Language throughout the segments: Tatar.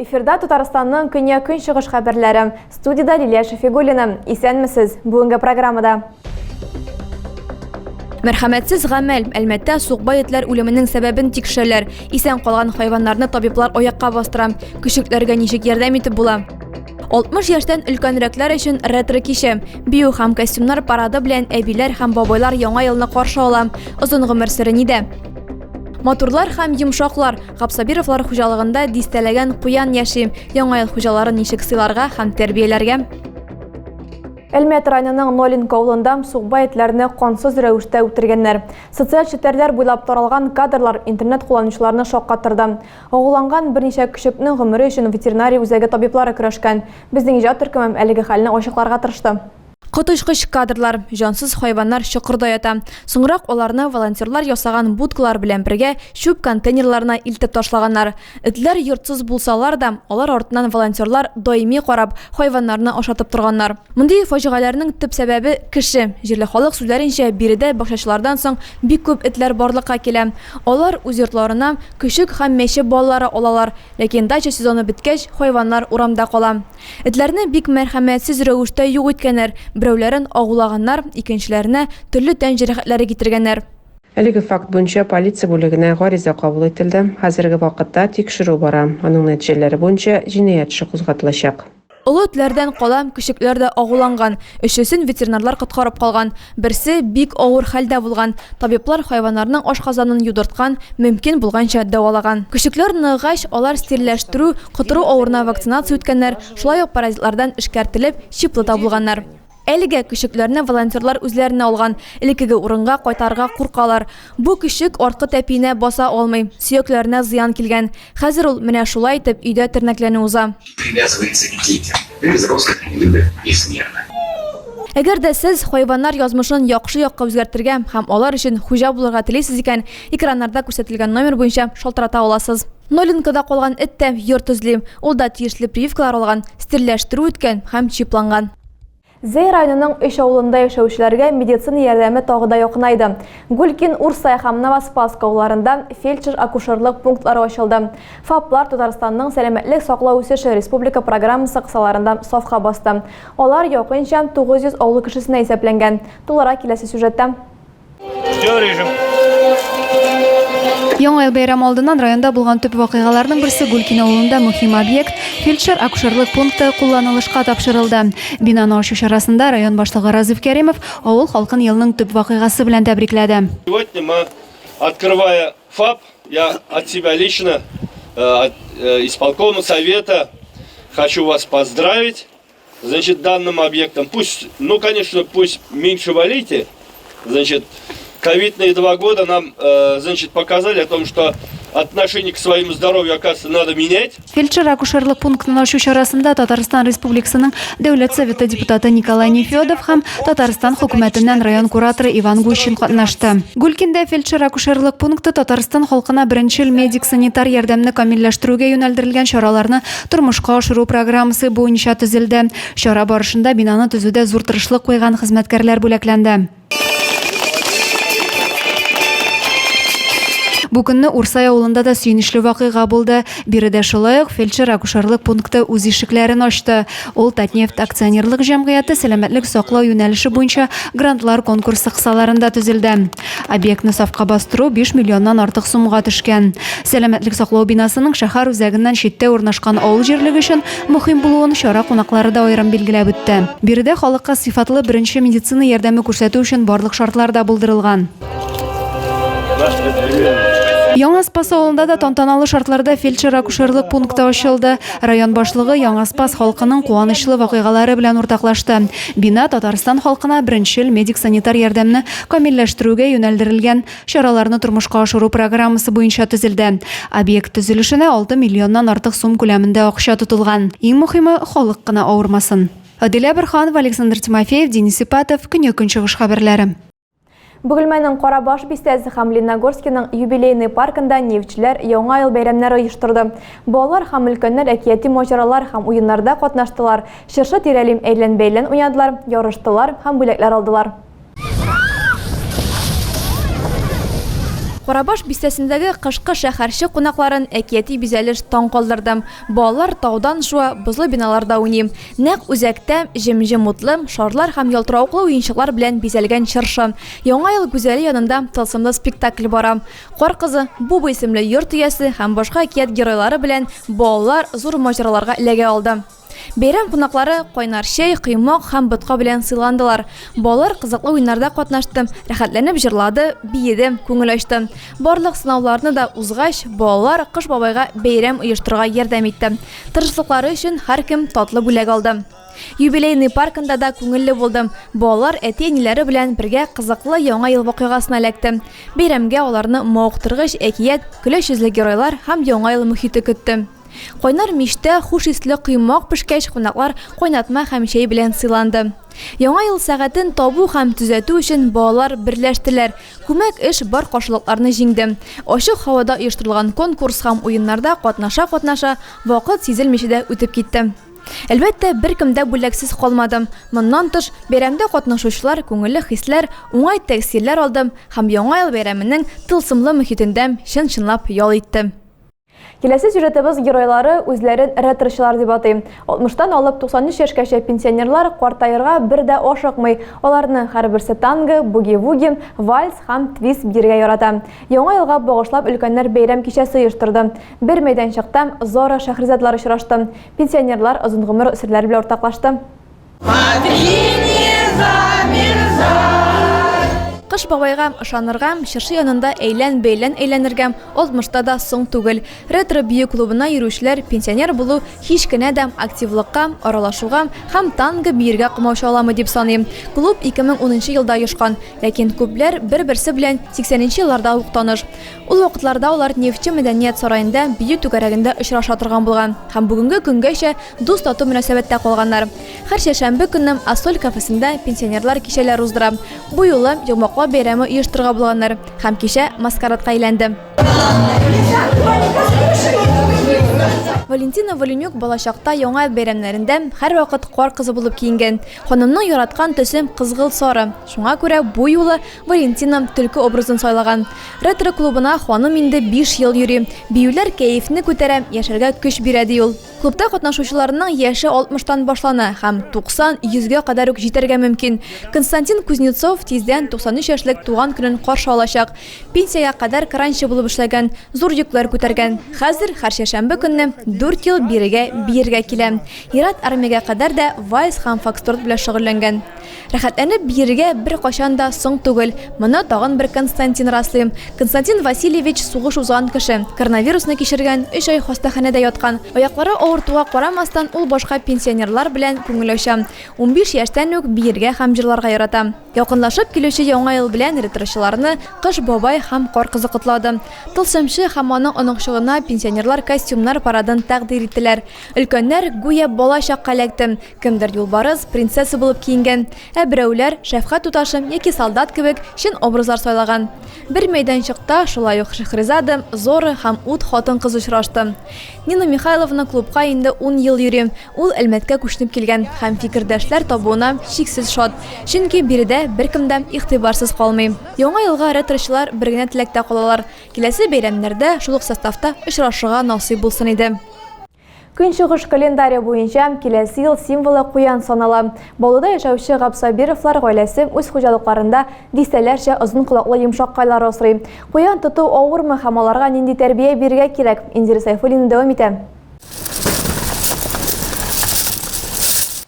Эфирда Татарстанның көньяк-көнчыгыш хәбәрләре. Студиядә Лилия Шәфигуллина. Исәнмесез. Бүгенге программада. Мәрхәмәтсез гамәл. Әлмәттә сукбай этләр үлеменең сәбәбен тикшерәләр. Исән калган хайваннарны табиблар аякка бастыра. Көчекләргә ничек ярдәм итеп була? 60 яшьтән өлкәнрәкләр өчен ретро кичә. Бию һәм костюмнар парады белән әбиләр һәм бабайлар яңа елны каршы ала. Озын гомер сере нидә? Матурлар һәм йомшаклар. Гапсабировлар хуҗалыгында дистәләгән куян яши. Яңа ел хуҗаларын ничек сыйларга һәм тәрбияләргә? Әлмәт районының Нолинка авылында сукбай этләрне кансыз рәвештә үтергәннәр. Социаль челтәрләр буйлап таралган кадрлар интернет кулланучыларны шаккатырды. Агуланган берничә көчекнең гомере өчен ветеринария үзәге табиблары көрәшкән. Безнең иҗат төркеме әлеге хәлне ачыкларга тырышты. Коточкыч кадрлар. Җансыз хайваннар чокырда ята. Соңрак аларны волонтерлар ясаган будкалар белән бергә чүп контейнерларына илтеп ташлаганнар. Этләр йортсыз булсалар да, алар артыннан волонтерлар даими карап, хайваннарны ашатып торганнар. Мондый фаҗигаләрнең төп сәбәбе, кеше. Җирле халык сүзләренчә, биредә бакчачылардан соң бик күп этләр барлыкка килә. Алар үз йортларына көчек һәм мәче балалары алалар, ләкин дача сезоны беткәч, хайваннар урамда кала. Этләрне бик мәрхәмәтсез рәвештә юк иткәннәр, берәүләрен агулаганнар, икенчеләренә төрле тән җәрәхәтләре китергәннәр. Әлеге факт буенча полиция бүлегенә гариза кабул ителде. Хәзерге вакытта тикшерү бара, аның нәтиҗәләре буенча җинаять эше кузгатылачак. Олы этләрдән кала, көчекләр дә агуланган. Өчесен ветеринарлар коткарып калган. Берсе бик авыр хәлдә булган. Табиблар хайваннарның ашказанын юдырткан, мөмкин булганча дәвалаган. Көчекләр ныгыгач, алар стерильләштерү, котыру авыруына вакцинация үткәннәр, шулай ук паразитлардан эшкәртелеп, чиплы да булганнар. Әлегә көчекләрне волонтерлар үзләренә алган. Элеккеге урынга кайтарырга куркалар. Бу көчек арткы тәпиенә баса алмый, сөякләренә зыян килгән. Хәзер ул менә шулай итеп өйдә тернәкләнү уза. Привязывается к детям. И взрослых они любят безмерно. Әгәр дә сез хайваннар язмышын яхшы якка үзгәртергә һәм алар өчен хуҗа булырга телисез икән, экраннарда күрсәтелгән номер буенча шалтырата аласыз. Нолинкада калган эт тә йорт эзли. Ул да тиешле прививкалар алган, стерильләштерү үткән һәм чипланган. Зәй районының өч авылында яшәүчеләргә медицина ярдәме тагы да якынайды. Гулькин, Урсай һәм Новоспасск авылларында фельдшер-акушерлык пунктлары ачылды. ФАПлар Татарстанның Сәламәтлек саклау үсеше республика программасы кысаларында сафка басты. Алар якынча 900 авыл кешесенә исәпләнгән. Тулырак киләсе сюжетта. Яңа ел бәйрәме алдыннан районда булган төп вакыйгаларның берсе Гулькин авылында мөһим объект фельдшер-акушерлык пункты кулланылышка тапшырылды. Бинаны ачу чарасында район башлыгы Разиф Кәримов авыл халкын елның төп вакыйгасы белән тәбрикләде. Сегодня мы, открывая ФАП, я от себя лично, э, от э, исполкома совета хочу вас поздравить значит, данным объектом. Пусть, ну, конечно, пусть меньше валите, значит, ковидные два года нам, э, значит, показали о том, что отношение к своему здоровью, оказывается, надо менять. Фельдшер-акушерлык пунктын ачу чарасында Татарстан Республикасының Дәүләт Советы депутаты Николай Нефедов һәм Татарстан хөкүмәтеннән район кураторы Иван Гущин катнашты. Гулькинда фельдшер-акушерлык пункты Татарстан халкына беренчел медик-санитар ярдәмне камилләштерүгә юнәлдерелгән чараларны тормышка ашыру программасы буенча төзелде. Чара барышында бинаны төзүдә зур тырышлык куйган хезмәткәрләр бүләкләнде. Бу көнне Урсай авылында да сөенечле вакыйга булды. Биредә шулай ук фельдшер-акушерлык пункты үз ишекләрен ачты. Ул Татнефть акционерлык җәмгыяте сәламәтлек саклау юнәлеше буенча грантлар конкурсы кысаларында төзелде. Объектны сафка бастыру 5 миллионнан артык сумга төшкән. Сәламәтлек саклау бинасының шәһәр үзәгеннән читтә урнашкан авыл җирлеге өчен мөһим булуын чара кунаклары да аерым билгеләп үтте. Биредә халыкка сыйфатлы беренче медицина ярдәме күрсәтү өчен барлык шартлар да булдырылган. Яңа Спас авылында да тантаналы шартларда фельдшер-акушерлык пункты ачылды. Район башлыгы Яңа Спас халкының куанычлы вакыйгалары белән уртаклашты. Бина Татарстан халкына беренчел медик-санитар ярдәмне камилләштерүгә юнәлдерелгән чараларны тормышка ашыру программасы буенча төзелде. Объект төзелешенә 6 миллионнан артык сум күләмендә акча тотылган. Иң мөхиме, халык кына авырмасын. Адилә Борһанова, Александр Тимофеев, Денис Ипатов, Көньяк-Көнчыгыш хәбәрләре. Бөгелмәнең Карабаш бистәсе һәм Лениногорскиның Юбилейный паркында нефтьчеләр Яңа ел бәйрәмнәре оештырды. Балалар һәм өлкәннәр әкияти маҗаралар һәм уеннарда катнаштылар, чыршы тирәли әйлән-бәйлән уйнадылар, ярыштылар һәм бүләкләр алдылар. Карабаш бистәсендәге кышкы шәһәрчек кунакларын әкияти бизәлеш таң калдырды. Балалар таудан шуа, бозлы биналарда уйный. Нәкъ үзәктә, җем-җем утлы, шарлар һәм ялтыравыклы уенчыклар белән бизәлгән чыршы. Яңа ел гүзәле янында тылсымлы спектакль бара. Кар кызы, Буба исемле йорт иясе һәм башка әкият геройлары белән балалар зур маҗараларга эләгә алды. Бәйрәм кунаклары кайнар чәй, коймак һәм ботка белән сыйландылар. Балалар кызыклы уеннарда катнашты, рәхәтләнеп җырлады, биеде, күңел ачты. Барлык сынауларны да узгач, балалар Кыш бабайга бәйрәм оештырырга ярдәм итте. Тырышлыклары өчен һәркем татлы бүләк алды. Юбилейный паркында да күңелле булды. Балалар әти-әниләре белән бергә кызыклы Яңа ел вакыйгасына эләкте. Бәйрәмгә аларны мавыктыргыч әкият, көләч йөзле геройлар һәм Яңа ел мохите көтте. Кайнар мичтә хуш исле коймак пешкәч, кунаклар кайнатма һәм чәй белән сыйланды. Яңа ел сәгатен табу һәм төзәтү өчен балалар берләштеләр. Күмәк эш бар каршылыкларны җиңде. Ачык һавада оештырылган конкурс һәм уеннарда катнаша-катнаша, вакыт сизелмичә дә үтеп китте. Әлбәттә, беркем дә бүләксез калмады. Моннан тыш, бәйрәмдә катнашучылар күңелле хисләр, уңай тәэсирләр алды һәм Яңа ел бәйрәменең тылсымлы мохитендә чын-чынлап ял итте. Киләсе сюжетыбыз геройлары үзләрен ретрочылар дип атый. 60-тан алып 93 яшькәчә пенсионерлар картаерга бер дә ашыкмый. Аларның һәрберсе танго, буги-вуги, вальс һәм твист биергә ярата. Яңа елга багышлап өлкәннәр бәйрәм кичәсе оештырды. Бер мәйданчыкта Зора Шәһризадлар очрашты. Пенсионерлар озын гомер серләре белән уртаклашты. Кыш бабайга ышанырга, чыршы янында әйлән-бәйлән әйләнергә алтмышта да соң түгел. Ретро бию клубына йөрүчеләр пенсионер булу һич кенә дә активлыкка, аралашуга һәм танго биергә комачауламый дип саный. Клуб 2010 елда оешкан, ләкин күпләр бер-берсе белән 80 нче елларда ук таныш. Ул вакытларда алар Нефтьче мәдәният сараенда бию түгәрәгендә очраша торган булган һәм бүгенге көнгәчә дус-тату мөнәсәбәттә калганнар. Һәр чәршәмбе көнне Ассоль кафесында пенсионерлар кичәләр уздыра. Бу юлы йомгаклау бәйрәме оештырырга булганнар һәм кичә маскарадка әйләнде. Валентина Валенюк балачакта Яңа ел бәйрәмнәрендә һәрвакыт кар кызы булып киенгән. Ханымның яраткан төсе кызгылт сары. Шуңа күрә бу юлы Валентина төлке образын сайлаган. Ретро клубына ханым инде 5 ел йөри. Биюләр кәефне күтәрә, яшәргә көч бирә, ди ул. Клубта катнашучыларның яше 60-тан башлана һәм 90, 100-гә кадәр үк җитәргә мөмкин. Константин Кузнецов тиздән 93 яшьлек туган көнен каршы алачак. Пенсиягә кадәр кранчы булып эшләгән, зур йөкләр күтәргән. Хәзер һәр чәршәмбе көнне дүрт ел бирегә биергә килә. Ир-ат армиягә кадәр дә вальс һәм фокстрот белән шөгыльләнгән. Рәхәтләнеп биергә беркайчан да соң түгел. Моны тагын бер Константин раслый. Константин Васильевич сугыш узган кеше. Коронавирусны кичергән, өч ай хастаханәдә яткан. Аяклары авыртуга карамастан, ул башка пенсионерлар белән күңел ача. 15 яшьтән үк биергә һәм җырларга ярата. Якынлашып килүче Яңа ел белән ретрочыларны Кыш бабай һәм Кар кызы котлады. Тылсымчы һәм аның оныкчыгына пенсионерлар костюмнар парадын тәкъдир иттеләр. Өлкәннәр гүя бала чакка эләкте. Кемдер юлбарыс, принцесса булып киенгән, ә берәүләр шәфкать туташы яки солдат кебек чын образлар сайлаган. Бер мәйданчыкта шулай ук Шехрезада, Зора һәм Ут хатын-кыз очрашты. Нина Михайловна клубка инде ун ел йөри. Ул Әлмәткә күченеп килгән һәм фикердәшләр табуына чиксез шат. Чөнки биредә беркем дә игътибарсыз калмый. Яңа елга ретрочылар бер генә теләктә калалар, киләсе бәйрәмнәрдә шул ук составта очрашырга насыйп булсын иде. Көнчыгыш календаре буенча киләсе ел символы куян санала. Баулыда яшәүче Габсабировлар гаиләсе үз хуҗалыкларында дистәләрчә озын колаклы йомшаккайлар асрый. Куян тоту авырмы һәм аларга нинди тәрбия бирергә кирәк? Индира Сайфуллина дәвам итә.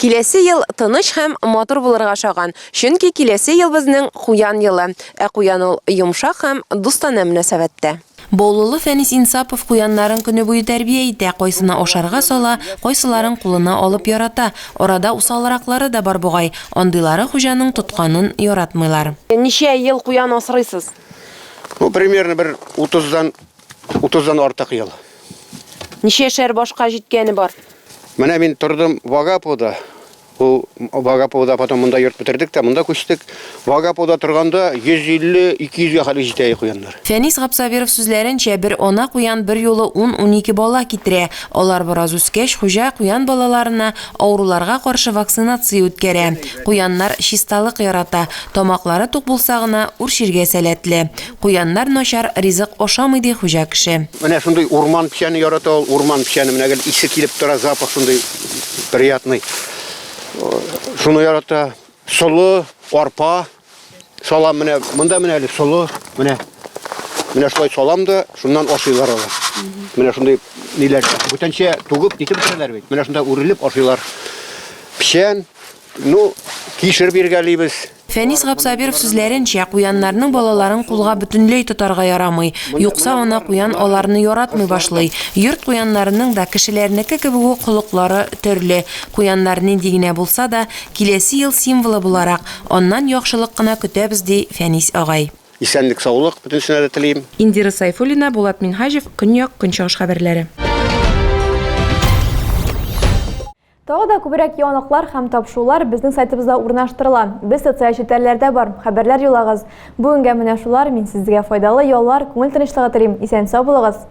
Киләсе ел тыныч һәм матур булырга ошаган, чөнки киләсе ел безнең Куян елы, ә куян ул йомшак һәм дустанә мөнәсәбәттә. Баулылы Фәнис Инсапов куяннарын көне буе тәрбия итә, кайсына ашарга сала, кайсыларын кулына алып ярата. Арада усалраклары да бар бугай, андыйлары хуҗаның тотканын яратмыйлар. Ничә ел куян асрыйсыз? Ну, примерно бер утыздан, утыздан артык ел. Ничәшәр башка җиткәне бар? Менә мин тордым Вагаповда. Ул Вагаповда потом монда йорт бетердек тә, монда күчтек. Вагаповда торганда 150-200 гә хәтле җитә куяннар. Фәнис Габсабиров сүзләренчә, бер ана куян берьюлы ун-унике бала китерә. Алар бераз үскәч, хуҗа куян балаларына авыруларга каршы вакцинация үткәрә. Куяннар чисталык ярата, тамаклары тук булса гына үрчергә сәләтле. Куяннар начар ризык ашамый, ди хуҗа кеше. Менә шундый урман печәне ярата ул, урман печәне, менә гел исе килеп тора, запах шундый приятный. Шуны ярата. Солы, арпа салам менә, монда менә әле солы, менә. Менә шулай салам да, шуннан ашыйлар алар. Менә шундый ниләр, бүтәнчә түгеп нитеп бетерәләр бит. Менә шунда үрелеп ашыйлар. Печән, ну, кишер биргәлибез. Фәнис Габсабиров сүзләренчә, куяннарның балаларын кулга бөтенләй тотарга ярамый. Юкса ана куян аларны яратмый башлый. Йорт куяннарының да кешеләрнеке кебек үк холыклары төрле. Куяннар нинди генә булса да, киләсе ел символы буларак, аннан яхшылык кына көтәбез, ди Фәнис агай. Исәнлек-саулык бөтенесенә дә телим. Индира Сайфуллина, Булат Минһаҗев, Көньяк, Көнчыгыш хәбәрләре. Тагы да күбрәк яңалыклар һәм тапшырулар безнең сайтыбызда урнаштырыла. Без социаль челтәрләрдә бар. Хәбәрләр юллагыз. Бүгенгә менә шулар. Мин сезгә файдалы яллар, күңел тынычлыгы телим. Исән-сау булыгыз.